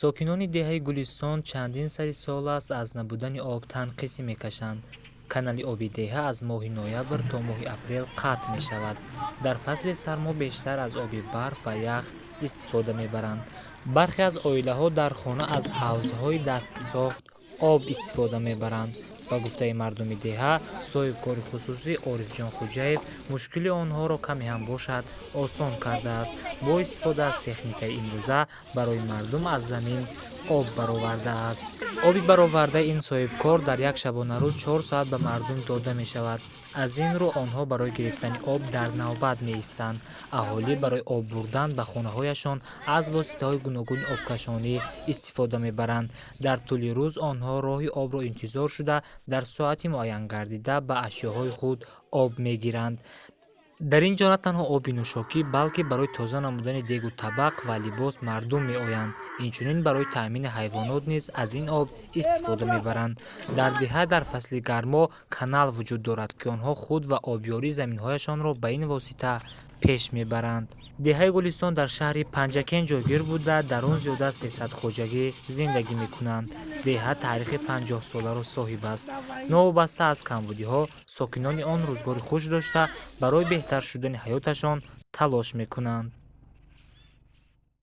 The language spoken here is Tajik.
Сокинони деҳаи Гулистон чандин сари сол аст, аз набудани об танқисӣ мекашанд. Канали оби деҳа аз моҳи ноябр то моҳи апрел қатъ мешавад. Дар фасли сармо бештар аз оби барф ва ях истифода мебаранд. Бархе аз оилаҳо дар хона аз ҳавзҳои дастсохт об истифода мебаранд. Ба гуфтаи мардуми деҳа, соҳибкори хусусӣ Орифҷон Хӯҷаев мушкили онҳоро каме ҳам бошад, осон кардааст. Бо истифода аз техникаи имрӯза барои мардум аз замин об баровардааст. Оби баровардаи ин соҳибкор дар як шабонарӯз 4 соат ба мардум дода мешавад. Аз ин рӯ онҳо барои гирифтани об дар навбат меистанд. Аҳолӣ барои об бурдан ба хонаҳояшон аз воситаҳои гуногуни обкашонӣ истифода мебаранд. Дар тӯли рӯз онҳо роҳи обро интизор шуда, дар соати муайянгардида ба ашёҳои худ об мегиранд. Дар ин ҷо на танҳо оби нӯшокӣ, балки барои тоза намудани дегу табақ ва либос мардум меоянд. Инчунин барои таъмини ҳайвонот низ аз ин об истифода мебаранд. Дар деҳа дар фасли гармо канал вуҷуд дорад, ки онҳо худ ва обёрии заминҳояшонро ба ин восита пеш мебаранд. Деҳаи Гулистон дар шаҳри Панҷакент ҷойгир буда, дар он зиёда аз 300 хоҷагӣ зиндагӣ мекунанд. Деҳа таърихи 50-соларо соҳиб аст. Новобаста аз камбудиҳо, сокинони он рӯзгори хуш дошта, барои беҳтар шудани ҳаёташон талош мекунанд.